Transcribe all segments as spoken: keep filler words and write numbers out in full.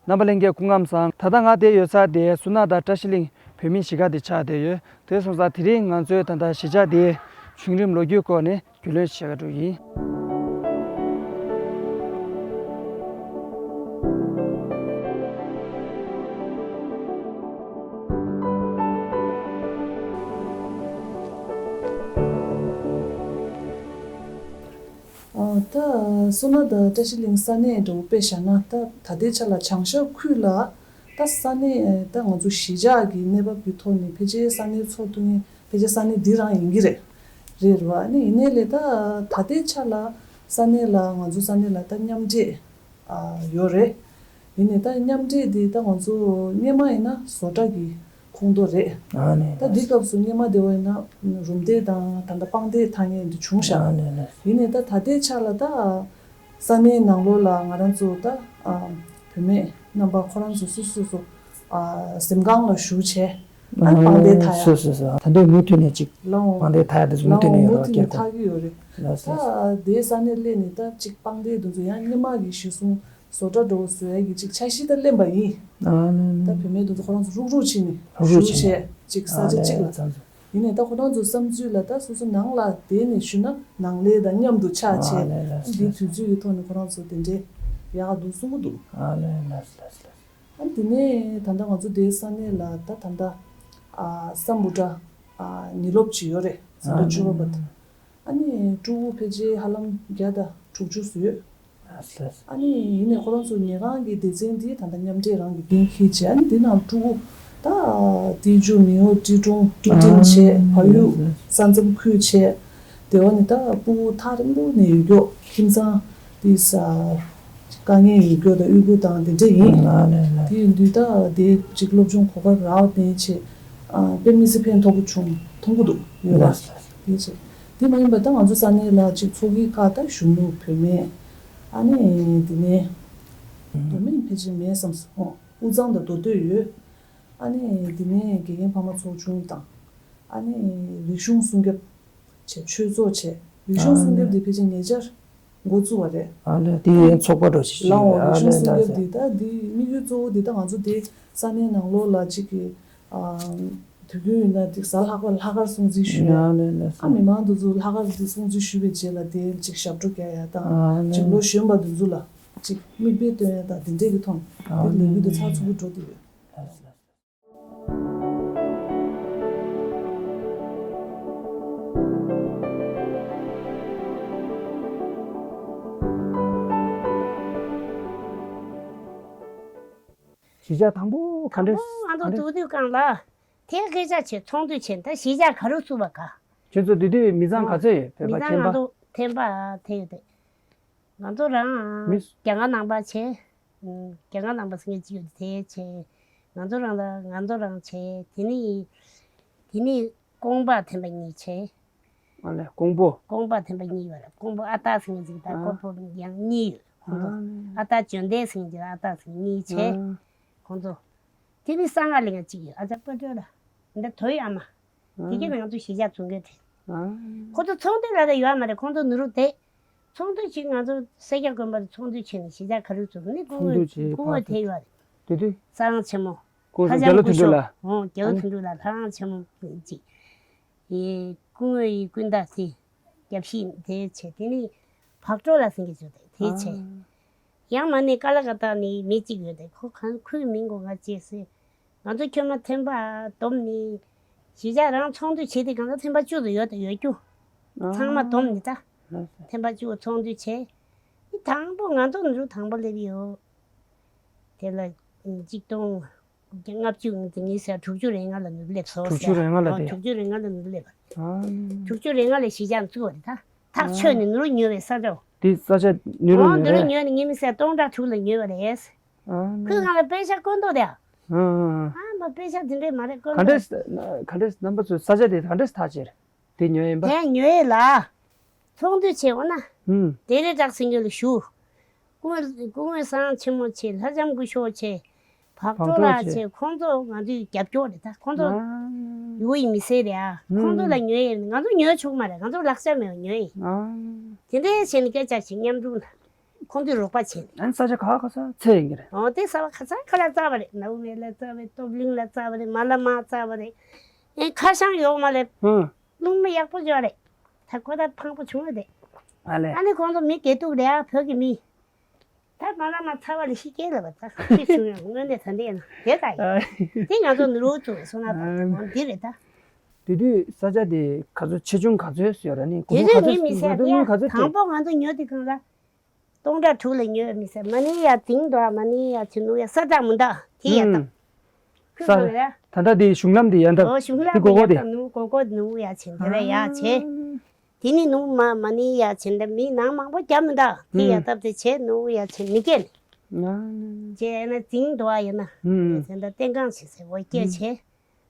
རྣམ་པ་ལྷན་རྒྱས་སྐུ་ཁམས་བཟང་། ད་ལྟ་ང་བསྡད་ཡོད་ས་དེ་སུ་ན་དང་བཀྲ་ཤིས་གླིང་བོད་མིའི་གཞིས་ཀ་དེ་ཆགས་བསྡད་ཡོད། དེ་སོང་ཙང་དེ་རིང་ང་ཚོའི་ད་ལྟ་གཞིས་ཆགས་དེའི་བྱུང་རིམ་ལོ་རྒྱུས་སྐོར་ནས་རྒྱུས་ལོན་བྱེད་ག་འགྲོ་ཡིན། ཨ། ད་སོ་ན་དང་བཀྲ་ཤིས་གླིང་ས་གནས་འདྲ་བོ་དཔེ་བཞག་ན། ད་ད་ལྟའི་ཆ་ལ་བྱང་ཤར་ཁུལ་ལ་ད་ས་གནས་ད་ང་ཚོ་གཞིས་ཆགས་ཀྱི་གནས་བབ་ཀྱི་ཐོག་ནས་ཕལ་ཆེར་ས་གནས་ཚོགས་འདུ་ནི་ཕལ་ཆེར་ས་གནས་འདི་རང་ཡིན་གྱི་རེད། རེད་རེད་བ། ཨ་ནི་ཡིན་ནའི་ལས་ད་ད་ལྟའི་ཆ་ལ་ས་གནས་ལ་ང་ཚོ་ས་གནས་ལ་ད་མཉམ་འབྲེལ་ཨ་ཡོད་རེད། ཡིན་ནའི་ད་མཉམ་འབྲེལ་འདི་ད་ང་ཚོ་སྔོན་མ་ཡིན་ན་བཟོ་གྲྭ་གི་ཁོངས་གཏོགས་རེད། ཨ་ནི་ད་འདི་སྐབས་སུ་སྔོན་མ་དེ་བ་ཡིན་ན་རུམ་བཏེག་དང་ད་ལྟ་པང་གཏེར་ཐང་ངེ་འདི་བྱུང་ཤག་ཨ་ནི་ནི་ཡིན་ནའི་ད་ད་ལྟའི་ཆ་ལ་ད་ས་གནས་ནང་ལོགས་ལ་ང་རང་ཚོ་ད་ཨ་བུད་མེད་རྣམ་པ་ཁོ་རང་ཚོ་སོ་སོ་སོ་ཨ་གཟིམ་ཁང་ལ་བཞུགས་བྱས། ཨ་ནི་པང་གཏེར་ཐང་ཡ། སོ་སོ་སོ། ད་དུང་མུ་མཐུད་ནས་ཅིག་ལའོ། པང་གཏེར་ཐང་ཡ་དེ་ཚོ་མུ་མཐུད་ནས་ཡོད་རེད་བ། ལའོ། མུ་མཐུད་ནས་ཐང་གི་ཡོད་རེད། ལགས་སོ། ད་དེའི་ས་གནས་སླེབས་ནས་ད་ཅིག་པང་གཏེར་དེ་ཚོ་ཡང་སྔོན་མ་གི་གཞི་བཟུང་བཟོ་གྲྭ་འདྲ་བོ་བཟོ་ཡ་གི་ཅིག་འཆར་གཞི་ད་ལེན་པ་ཡིན། ཨ་ནི་ནི། ད་བུད་མེད་དེ་ཚོ་ཁོ་རང་ཚོ་རུག་རུག་བྱས་ནས་རུག་རུག་བྱས་ནས་བཞུགས་བྱས་ཅིག་ས་ཆ་ཨ་གཅིག་ལ། ལགས་སོ། ཡིན་ནའི་ད་ཁོ་རང་ཚོའི་བསམ་ཚུལ་ལ་ད་སོ་སོ་ནང་ལ་བསྡད་ནས་ཞུས་ན་ནང་ལས་དང་མཉམ་དུ་ཆགས་བྱས། ཨ་ནི་ལགས་སོ། འདིའི་དུས་ཚོད་ཀྱི་ཐོག་ནས་ཁོ་རང་ཚོ་དེ་འདྲའི་ཡག་འདུག་གསུང་གི་འདུག་ཨ་ནི་ལགས་སོ་ལགས་སོ། ཨ་དེ་ནས་ད་ལྟ་ང་ཚོ་དེའི་ས་གནས་ལ་ད་ད་ལྟ་ཨ་སམ་བྷོ་ཊ་ཨ་ཉིན་སློབ་ཅིག་ཡོད་རེད། འཛིན་གྲྭ་བཅུ་པ་བར་དུ། ཨ་ནི་ཕྲུ་གུ་ཕལ་ཆེར་ཧ་ལམ་བརྒྱ་དང་དྲུག་ཅུ་ཙམ་ཡོད། ཨ་ནི་ཡིན་ནའི་ཁོ་རང་ཚོ་ཉལ་ཁང་གི་སྡེ་ཚན་དེ་ད་ལྟ་མཉམ་འབྲེལ་རང་གི་འགན་འཁྱེར་བྱས། ཨ་ནི་དེ་ནང་ཕྲུ་གུ་ད་ཏི་ཇུ་མིའོ་ཀྲི་ཀྲུང་ཀྲི་ཀྲིན་བྱས། བལ་ཡུལ་ས་མཚམས་ཁུལ་བྱས། དེ་བ་ནི་ད་ཕྲུ་གུ་ཐག་རིང་པོ་ནས་ཡོད་མཁན་ཁྱིམ་ཚང་དེ་ས་དཀའ་ངལ་ཡོད་མཁན་དང་དབུལ་པོ་དང་དེ་འདྲ་ཡིན། ཨ་ནི་ལགས། དེ་ཡིན་དུས་ད་དེ་ཅིག་སློབ་སྦྱོང་གོ་སྐབས་རག་ནས་བྱས། ཨ་དཔེ་མི་སྲིད་ཕན་ཐོགས་པོ་བྱུང་མཐོང་གི་འདུག་ཡོད་པ། ལགས་སོ། དེ་བྱས། དེ་མ་ཡིན་པ་ད་ང་ཚོ་ས་གནས་ལ་ཅིག་ཚོགས་ཀྱི་ཁག་ད་གཞོན་ནུ་བུད་མེད། ཨ་ནི་དེ་ནས་མདོ་སྨད་ཕལ་ཆེར་མེད་བསམ་སོང་། དབུས་གཙང་དང་མདོ་སྟོད་ཡོད། ཨ་ནི་དེ་ནས་དགེ་རྒན་ཕ་མ་ཚོགས་ཆུང་དང་། ཨ་ནི་རིག་གཞུང་སྲུང་སྐྱོབ་བྱས། ཆོས་ཚོགས་བྱས། རིག་གཞུང་སྲུང་སྐྱོབ་དེ་ཕལ་ཆེར་ཉེ་ཆར་འགོ་བཙུགས་པ་རེད། ཨ་ལས་དེ་ཡང་ཚོགས་པ་འདྲ་ཞིག་ལའོ། རེད། ཨ་རིག་གཞུང་ལས་སྲུང་སྐྱོབ་ལགས་དེ་ད་དེ་དམིགས་ཡུལ་གཙོ་བོ་དེ་ད་ང་ཚོ་དེ་ས་གནས་ནང་ལོགས་ལ་གཅིག་གི་ཨ་དུས་རྒྱུན་ཡིན་ན་དེ་གཟའ་ལྷག་པ་ལྷག་དཀར་སྲུང་བརྩི་ཞུས་ནས། ཨ་ལས་ལགས་ཨ་སོ། མི་མང་དེ་ཚོ་ལྷག་དཀར་དེ་སྲུང་བརྩི་ཞུས་པའི་རྗེས་ལ་དེ་གཅིག་ཞབས་བྲོ་རྒྱག་ཡ་དང་། ཨ་ལས། གཅིག་ལོ་གཞོན་པ་དེ་ཚོ་ལ་གཅིག་མིག་དཔེ་སྟོན་ཡ་དང་དེ་འདྲས་ཀྱི་ཐོག་ནས་ཨ་དེ་ལས་འགུལ་དེ་ཚགས་ཚུད་པོ་འགྲོ་བསྡད་ཡོད། ལགས་སོ། གཞིས་ཆགས་དང་པོ་ག་འདྲས། དང་པོ་ང་ཚོ་ག་འདྲས། འདུག་དུས་སྒང་ལ་དེ་སྐད་ཆ་བྱས་ཚོགས་འདུ་བྱས། ད་གཞིས་ཆགས་ག་རུ་བཙུགས་པ་ག་ཁྱོད་ཚོ་དེ་དུས་མི་ཚང་ག་ཚོད་ཡོད། བོད་མི་པ་ཚང་ཁྱིམ་ང་པ། ཚོ་ཐེམ་པ་དེ་ཡོད་དེ། ང་ཚོ་རང་མི་རྒྱ་གར་ནང་པ་བྱས། རྒྱ་གར་ནང་པ་ཟེར་མཁན་ཅིག་ཡོད་དེ་བྱས། ང་ཚོ་རང་ལ་ང་ཚོ་རང་བྱས། དེ་ནི་དེ་ནི་ཀོང་པ་ཐེམ་པ་གཉིས་བྱས། ཨ་ལས་ཀོང་པོ། ཀོང་པ་ཐེམ་པ་གཉིས་ཡོད་རེད། ཀོང་པོ་ཨ་སྟག་ཟེར་མཁན་ཅིག་དང་ཨ་ཀོང་པོ་ཡང་གཉིས་ཡོད་ཁོང་ཚོ། ཨ་ཨ་སྟག་འཇོན་ལྡན་ཟེར་མཁན་ཅིག་ཨ་སྟག་ཟེར་མཁན་གཉིས་བྱས། ཨ་ཁོང་ཚོ། དེ་ནི་གསང་སྔགས་གླིང་ང་གཅིག་ཡོད། ཨ་ཅག་དཔལ་སྒྲོན་ལ། འདི་དོལ་ཡ་མ། དེ་ག་ནས་ང་ཚོ་གཞིས་ཆགས་བཙུགས་མཁན་དེ། ཁོ་ཚོ་ཚོགས་འདུ་ལ་ད་ཡོད་མ་རེད། ཁོང་ཚོ་ནུ་རུ་དེ། ཚོགས་འདུ་ཅིག་ང་ཚོ་སེར་སྐྱ་དགོན་པ་ཚོགས་འདུ་བྱས་ནས་གཞིས་ཆགས་ག་རེ་བཙུགས་ནི་སྐུ་ཚོགས་འདུ་ངོ་བྱས་སྐུ་ངོ་ཕར་དེ་ཡོད་རེད། དེ་དུས། ས་ཨང་ཆེན་མོ། སྐུ་ཁ་ཚང་རྒྱ་ལོ་སྐུ་དོན་གྲུབ་ཞོགས་ལགས། ཧོ་རྒྱ་ལོ་ཨ་ནི། དོན་གྲུབ་ལགས་ལྷ་ཁང་ཆེན་མོ་ཅིག་ཡེ་སྐུ་ངོ་ཡི་སྐུ་ཟླ་དེ། རྒྱབ་བཤིག་དེ་བྱས། དེ་ནི་བག་གྲོ་ལ་ཟེར་གྱི་བྱུང་དེ་དེ་བྱས། ཨ། ཡང་མ་ནི་ཀ་ལ་ཀ་ཏ་ནི་མི་གཅིག་ཡོད་དེ། ཁོ་གང་ཁོའི་མིང་གོ་ང་ཅེས་ཟེར། ང་ཚོ་ཁྱོད་མ་ཐེམ་པ་བསྡོམས་ནི། གཞིས་ཆགས་རང་ཚོགས་འདུ་བྱེད་དེ་གང་ལྟར་ཐེམ་པ་བཅུ་ཙམ་ཡོད་དེ་ཡོད་རྒྱུ། ཨ། ཚང་མ་བསྡོམས་ནི་ད། ལགས་སོ། ཐེམ་པ་བཅུ་ཚོགས་འདུ་བྱས། དེ་དང་པོ་ང་ཚོ་ནུ་རུ་དང་པོ་སླེབས་ཡོད། དེ་ལ་གཅིག་སྟོང་། ལྔ་བཅུ་ང་གཉིས་ཟེར་དྲུག་ཅུ་རེ་ལྔ་ལ་ནུ་རུ་སླེབས་སོང་ཟེར། དྲུག་ཅུ་རེ་ལྔ་ལ། ཨོ་དེ། དྲུག་ཅུ་རེ་ལྔ་ལ་ནུ་རུ་སླེབས་པ། ཨ། དྲུག་ཅུ་རེ་ལྔ་ལ་གཞིས་ཆགས་བཙུགས་པ་རེད་ད། ཐག་ཆོད་ནས་ནུ་རུ་ཉོས་པའི་ས་ཆ། དེ་ས་ཆ་ནུ་རུ་ཨོ་ཉོས་ནུ་རུ་རེད། ཉོས་ནས་ངེད་མི་ཟེར་སྟོང་ཕྲག་དྲུག་ལ་ཉོས་པ་རེད། ཨ། ཁོས་ང་ལ་པེ་ཤག་བསྐོན་འདུག་དེ། ཨ། ཨ་མ་པེ་ཤག་དེ་འདྲས་མ་རེད་བསྐོན་ག་འདྲས། འདུག་ག་འདྲས་རྣམ་པ་ཚོས་ས་ཆ་དེ་ག་འདྲས་ཐག་བཅད་དེ་ཉོས་ཡིན་པ། དེ་ཉོས་ཡས་ལ། ཚོགས་འདུ་བྱས་འོ་ན། ཧུམ། དེ་རེ་བྲག་སེང་གེ་ལ་ཞུ། སྐུ་ངོ་སྐུ་ངོ་སངས་ཆེན་མོ་བྱས། ལྷ་ལྕམ་སྐུ་ཞབས་བྱས། བག་བག་གྲོ་ལགས་བྱས། བྱས་ཁོང་ཚོ་ང་ཚོའི་རྒྱབ་སྐྱོར་རེད་ད། ཁོང་ཚོ་ཨ། ཡུ་ཡི་མི་སེར་རེད་ཨ། ཧུམ། ཁོང་ཚོ་ལ་ཉོས་ཡས། ང་ཚོ་ཉོས་ཆོག་མ་རེད། ང་ཚོ་ལག་ཆ་མེད་པ་ཉོས་ཡིན། ཨ། དེ་འདྲའི་བྱས་ནས་སྐད་ཆ་བྱས། མཉམ་རུབ་ལ། ཁོང་ཚོས་རོགས་པ་བྱས་ནས། ཨ་ནི་ས་ཆ་ག་ག་ས་ཚད་ཡིན་གྱི་རེད། འོ་དེ་ས་བ་ཁ་ས་ཁ་ལ་རྩ་བ་རེད། ནའུ་མེ་ལ་རྩ་བ་རེད། སྟོབས་གླིང་ལ་རྩ་བ་རེད། མ་ལ་མ་རྩ་བ་རེད། ཨེ་ཁ་ཤང་ཡོག་མ་ལེབ། ཧུང་། རླུང་མ་ཡག་པོ་ཡོད་རེད། ད་ཁོ་ད་ཕངས་པོ་བྱུང་བ་རེད། ཨ་ལས། ཨ་ནི་ཁོང་ཚོ་མི་དགེ་སྡུག་རེད་ཨ། བོད་ཀྱི་མི། ད་མ་ལ་མ་ཚ་བ་ལ་ཤི་སྐྱེལ་ལ་བ་ད་ཁ་ཤས་བྱུང་ཡང་དངོས་གནས་ད་འདི་ཡིན་ན་དེ་ད་ཡིན། དེ་ང་ཚོ་ནུ་རུ་ཚོ་སོང་ན་ད་འོ་འདི་རེད་ད། དེ་དུས་ས་ཆ་དེ་ག་ཚོད་ཆེ་ཆུང་ག་ཚོད་ཡོད་ར་ནི་དེ་སྒོར་མོ་དུས་ག་ངས་ཚོད་མི་ཟེར་དེ་ཡ། དངུལ་ག་ཚོད་དང་སྤྲད། པོ་ང་ཚོ་ཉོ་དུས་གང་ལ། སྟོང་ཕྲག་དྲུག་ལ་ཉོས་མི་ཟེར། མ་ནི་ཡ་དེང་དུ་མ་ནི་ཡ་ཆེ་ནུ་ཡ་ས་བྲག་མུ་འདག་དེ་ཡ་ད། ཁོས་ས་གང་ལ་ཡ། ད་ལྟ་དེ་གཞུང་ལམ་དེ་ཡ་འདབ། ཨོ་གཞུང་ལམ་དེ་གོ་གོ་ཡ་དེ། ད་ནུ་གོ་གོ་ནུ་ཡ་ཆེན་དེ་ལ་ཡ་ཆེ། དེ་ནི་ནུ་མ་མ་ནི་ཡ་ཆེན་ད་མི་ནང་མང་པོ་རྒྱབ་མི་འདག་དེ་ཡ་སྟབས་དེ་ཆེ་ནུ་ཡ་ཆེན་མི་སྐྱེ་ནི། ཨ། ཆེ་ན་དེང་དུ་ཡ་ན། ཨ། ཆེན་ད་བསྟན་གང་ཆེ་ཟེར་འོ་སྐྱེ་ཆེ།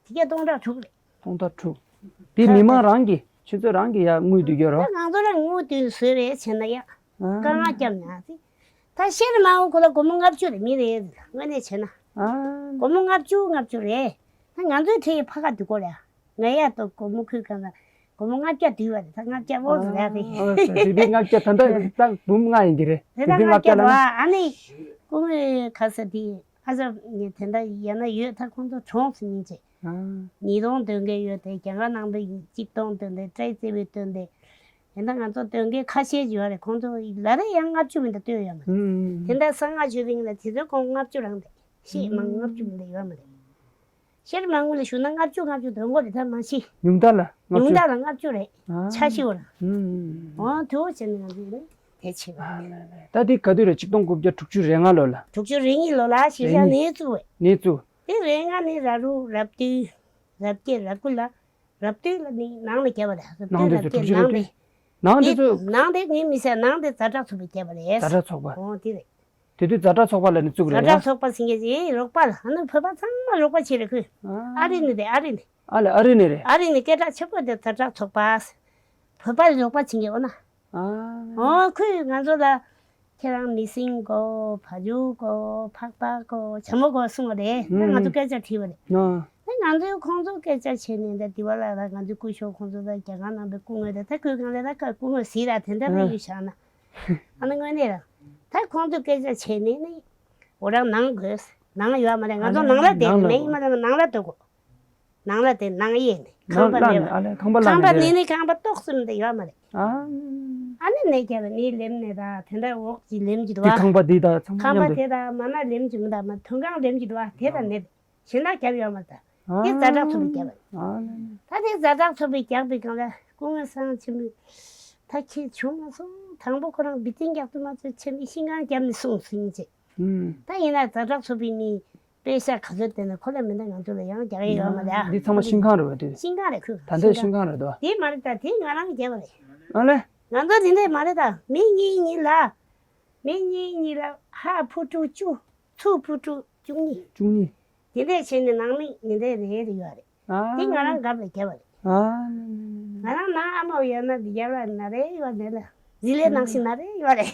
དེ་ག་སྟོང་ཕྲག་དྲུག་རེད། སྟོང་ཕྲག་དྲུག་དེ་མི་མང་རང་གི་ཆུ་ཚོད་རང་གི་ཡ་དངུལ་དུ་ཡོད་རོ། ད་ང་ཚོ་རང་དངུལ་དུ་བཟོས་རེད་བྱས་ན་ཡ། ཨ། དཀའ་ངལ་སྐྱབས་ན་ཟེར། ད་ཤེར་མ་འོང་ཁོ་ལ་སྒོར་མོ་ལྔ་བཅུ་རེད་མི་རེད་དངོས་གནས་བྱས་ན། ཨ། སྒོར་མོ་ལྔ་བཅུ་ལྔ་བཅུ་རེད། ད་ང་ཚོའི་ཁྲེ་ཡི་ཕ་ཁ་དུ་གོ་རེད། ང་ཡ་ཏོ་སྒོར་མོ་ཁུལ་གང་ལ་སྒོར་མོ་ལྔ་བརྒྱ་དུ་བ་རེད། ད་ལྔ་བརྒྱ་བོ་ཟེར་ཡ་རེད། ཨ། རེད་པའི་ལྔ་བརྒྱ་ད་ལྟ་ད་འབུམ་ལྔ་ཡིན་གྱི་རེད། རེད་ད་རེད་པའི་ལྔ་བརྒྱ་ལྔ་བརྒྱ་ལ་ལ་ཨ་ནི་སྐུ་ངོའི་ཁ་ས་དེ། ཨ་ཅག་ངས་དེ་འདྲ་ཡས་ན་ཡོད་ད་ཁོང་ཚོ་གྲོངས་སུ་ཉིན་བྱེད། ཨ། ཉིས་སྟོང་སྟོན་མཁན་ཡོད་དེ་རྒྱ་གར་ནང་པའི་གཅིག་སྟོང་སྟོན་དེ་ཏྲའི་ཙེ་བའི་སྟོན་དེ། དེ་འདྲ་ང་ཚོ་སྟོན་མཁན་ཁ་ཤས་ཡོད་རེད། ཁོང་ཚོ་ལ་རེ་ཡང་ལྔ་བཅུ་མི་འདྲ་སྟོན་ཡོད་མ་རེད། ཨུམ། དེ་འདྲ་ས་ལྔ་བཅུ་རིང་ལ་དེ་ཚོའི་ཁོང་ལྔ་བཅུ་རང་རེད། ཤེས་མང་ལྔ་བཅུ་མི་འདྲ་ཡོད་མ་རེད། ཤེར་མང་པོ་ལ་ཞུ་ན་ལྔ་བཅུ་ལྔ་བཅུ་དོན་གོ་རེད་ད་མ་ཤི། ཉུང་མཐའ་ལ་ལྔ་ཉུང་བཅུ། མཐའ་ལ་ལྔ་བཅུ་རེད། ཨ། ཆ་ཤི་བ་ལ། ཨུམ། འོ་དེ་འོ་བྱས་ནས་ང་ཚོ་ཡིན་དེ་ཆེ་བ། ཨ་ལ་ལ། ད་དེ་ག་དུས་རེད། ཆིག་སྟོང་དགུ་བརྒྱ་དྲུག་ཅུ་རེ་ལྔ་ལོ་ལ། དྲུག་ཅུ་རེ་གཉིས་ལོ་ལ་ཞེ་རེ་ཞག་གཉིས། ནས་བཙུགས་བས། ནས་བཙུགས། དེ་རེ་ལྔ་ནས་ར་རུ་རབ་ཏུ། རབ་རྒྱས་རབ་དགུ་ལ། རབ་ཏུ་ལ་ནི་ནང་ལ་བརྒྱབ་པ་རེད། རབ་ནང་ཏུ་དེ་རབ་ཚོ་རྒྱས་དྲུག་ཅུ་ནང་རེ་དེ། ནང་དེ་དེ་ཚོ། ནང་དེ་ངས་མི་ཟེར་ནང་དེ་ཛ་དྲག་ཚོགས་པས་བརྒྱབ་པ་རེད། ཛ་དྲག་ཚོགས་པ། འོ་དེ་རེད། དེ་དུས་ཛ་དྲག་ཚོགས་པ་ལ་ནི་བཙུགས་རེད་ཛ་ཡ། དྲག་ཚོགས་པ་ཟེར་མཁན་ཅིག་རོགས་པ་ལ་ཨ་ནི་བོད་པ་ཚང་མ་རོགས་པ་བྱེད་རེད་ཁོས། ཨ། ཨ་རི་ནི་རེད་ཨ་རི་ནི། ཨ་ལེ་ཨ་རི་ནི་རེད། ཨ་རི་ནི་སྐད་གྲགས་ཆེ་པོ་དེ་ཛ་དྲག་ཚོགས་པ། བོད་པ་ལ་རོགས་པ་བྱེད་མཁན་འོ་ན། ཨ། འོ་ཁོས་ང་ཚོ་ལ། ཁྱེད་རང་མི་སྲིང་གོ་བ་ཇུ་གོ་ཕག་པ་གོ་བྱ་མོ་གོ་གསུངས་པ་རེད། ད་ང་ཚོ་ཨ། སྐད་ཆ་དྲིས་པ་རེད། ཨ། ད་ང་ཚོས་ཁོང་ཚོ་སྐད་ཆ་བྱས་ནས་ད་དེ་བ་ལ་ད་ང་ཚོའི་སྐུ་ཞབས་ཁོང་ཚོ་ད་རྒྱ་གར་ནང་པའི་སྐུ་ངོ་ད་ད་ཁོས་གང་ལས་ད་ཁ་སྐུ་ངོ་ཟིག་ར་དེ་འདྲ་ཨ། ད་ཡོད་བཞག་ན། ཨ་ནི་དངོས་གནས་ར། ད་ཁོང་ཚོས་སྐད་ཆ་བྱས་ནས་ནི། འོ་རང་ནང་དགོས། ནང་ཡོད་མ་རེད། ང་ཚོ་ཨ་ནི་ནང་ལ་བསྡད་ནང་ལ་མེད་ཡིན་མ་རེད། ནང་ལ་སྡོད་དགོས། ནང་ལ་དེ་ནང་གཡས་ནས་ཁང་པ་ནང་མེད་པ། ཨ་ལས་ཁང་པ་ཁང་པ་བླངས་ནས་ནས་ནས་ཁང་པ་ཏོག་ཙམ་དེ་ཡོད་མ་རེད། ཨ། ཨ་ནི་ནས་རྒྱབ་ནས་ལེམ་ནས་ད་དེ་འདྲ་འོག་གི་ལེམ་གྱི་འདུག་དེ་བ། ཁང་པ་དེ་དང་ཚང་མ་ཁང་པ་མཉམ་དུ། དེ་དང་མ་ན་ལེམ་གྱི་མི་དང་མ་དོན་ཁང་ལེམ་གྱི་འདུག་བ་དེ་དང་ནས་གཞན་དག་རྒྱབ་ཡོད་མ་རེད་ད། དེ་ཛ་དྲག་ཚོགས་པས་རྒྱབ་པ་རེད། ཨ་ལས། ད་དེ་ཛ་དྲག་ཚོགས་པས་རྒྱག་པའི་སྒང་ལ་སྐུ་ངོ་སང་ཆེན་པོས་ད་ཁྱེད་བྱུང་མ་སོང་དང་པོ་ཁོ་རང་བི་ཏིང་རྒྱག་ཏུ་མ་ཚོད་ཆེན་པོས་ཤིང་ཁང་རྒྱབ་ནས་སོང་ཟིན་ཅེས། ཨུམ། ད་ཡིན་ན་ཛ་དྲག་ཚོགས་པའི་མི། པེ་ཤ་ག་ཚོད་བསྟན་ན་ཁོ་ལས་མི་འདང་ང་ཚོ་ལ་ཡང་རྒྱག་ཡས་ཡོད་མ་རེད་ཨ། འདི་ཚང་མ་ཤིང་ཁང་རེད་བ་དེ། ཤིང་ཁང་རེད་ཁོས། ད་ལྟའི་ཤིང་ཁང་རེད་དོ། དེ་མ་རེད་ད་དེ་ང་རང་བརྒྱབ་པ་རེད། ཨ་ལས། ང་ཚོ་དེ་འདྲས་མ་རེད་ད་མི་གཉིས་གཉིས་ལ། མི་གཉིས་གཉིས་ལ་ཧ་ཕུ་ཕྲུག་བཅུ། ཚུ་ཕུ་ཕྲུག་བཅུ་གཉིས། བཅུ་གཉིས། དེ་འདྲས་བྱས་ནས་ནང་མི་དེ་འདྲས་རེ་རེ་ཡོད་རེད། ཨ། དེ་ང་རང་དགའ་བས་བརྒྱབ་པ་རེད། ཨ། ང་རང་ནང་ཨ་མ་ཡོད་ན་འདི་རྒྱབ་ལ་ན་རེ་ཡོད་ནས་ལ། ཟི་ལེ་ནང་བཞིན་ན་རེ་ཡོད་རེད།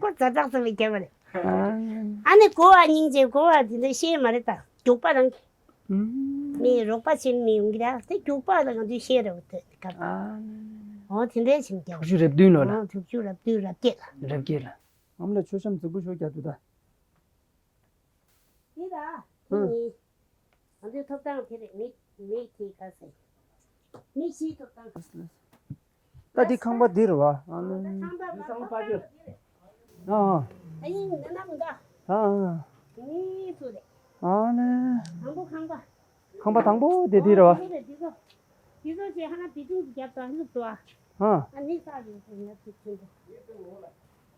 ཁོ་ཛ་དྲག་ཚོགས་པས་བརྒྱབ་པ་རེད། ཨ། ཨ་ནི་གོ་བ་སྙིང་རྗེ་གོ་བ་དེ་འདྲ་ཤེས་མ་རེད་ད་རྒྱུག་པ་རང་གི། ཨུམ། མི་རོགས་པ་བྱེད་མི་ཡོང་གི་ར་དེ་རྒྱུག་པ་ལ་ང་ཚོས་ཤེས་རེད་བ་དེ་ག་ཨ། འོ་དེ་འདྲའི་བྱེད་མི་རྒྱག་དྲུག་ཅུ་རེ་བདུན་ལོ་ལ། འོ་དྲུག་ཅུ་རེ་བདུན་རེ་བརྒྱད་ལ། རེ་བརྒྱད་ལ། ཨམ་ལ་མཆོད་བཤམས་རྫིག་པོ་ཞོ་རྒྱག་དུས་ད། འདི་ལ། ཨུམ། འདི་ཡིན། ང་ཚོའི་ཐོབ་ཐང་དེ་རེད། མི་མི་དེ་ག་ཟེར། མི་ཤིའི་ཐོབ་ཐང་། ད་འདི་ཁང་པ་འདི་རེད་བ། ཨ་ནི། ད་ཁང་པ་ཁང་པ་འདི་རེད། ཨ་ཨ། ད་ཡིན་ན་ན་མི་འདའ། ཨ་ཨ། མི་ཚོ་རེད། ཨ་ནི། དང་པོ་ཁང་པ། ཁང་པ་དང་པོ་དེ་འདི་རེད་བ། འདི་རེད་འདི་ཚོ། འདི་ཚོ་ཞེ་ཧ་ན་བི་ཏིང་གི་རྒྱབ་ཏུ་ཨ་ནུབ་ཏུ་ཨ། ཨ། ཨ་ནི་ས་རེད་ཟེར་ན་ཚིག་ཆེན་པོ།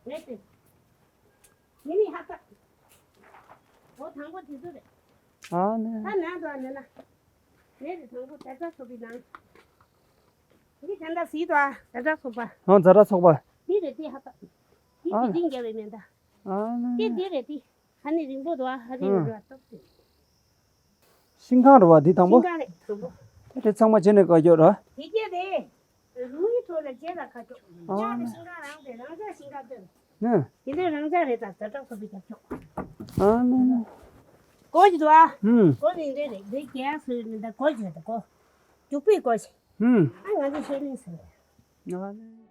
མེད་དེ། མི་ནི་ཧ་ད། འོ་དང་པོ་དེ་ཚོ་རེད། ཨ་ནི། ད་ནང་དུ་ཨ་ནི་ན། མེད་དེ་དང་པོ་ཛ་དྲག་ཚོགས་པའི་ནང་། འདི་ད་ལྟ་ཟིག་དུ་ཨ་ཛ་དྲག་ཚོགས་པ། ཨ་ཛ་དྲག་ཚོགས་པ། འདི་རེད་དེ་ཧ་ད། འདི་ཨ་དེ་ནི། སྟེང་རྒྱབ་པའི་མེ་མདའ། ཨ་ནི། འདི་འདི་རེད་དེ། ཨ་ནི་རིང་པོ་དུ་ཨ་ཧ་རི་ཨ། རུ་ཨ་སྟོབས་དེ། ཤིང་ཁང་རུ་བ་འདི་དང་པོ། ཤིང་ཁང་རེད་དང་པོ། དེ་ཚང་མ་བྱས་ནས་བཀའ་ཀྱོག་ར། དེ་སྐད་དེ། རུའི་ཐོག་ལ་རྗེས་ལ་ཁ་ཀྱོག་ཨ་ཡ་ནི་ཤིང་ཁང་རང་དེ་རང་ཅག་ཤིང་ཁང་སྟོན། ནི། དེ་འདྲའི་རང་ཅག་རེད་ད་ཛ་དྲག་ཚོགས་པའི་རྒྱབ་ཕྱོགས། ཨ་ནི། གོ་གི་འདུག་ཨ། ཧུམ། གོ་ནི་འདྲ་རེད་འདི་རྒྱལ་སོས་མི་འདའ་གོ་གི་རེད་གོ། རྒྱུག་པའི་གོ་ཞིག་ཧུམ། ཨ་ང་ཚོ་ཤེས་ལེན་ཟེར། ཨ་ནི།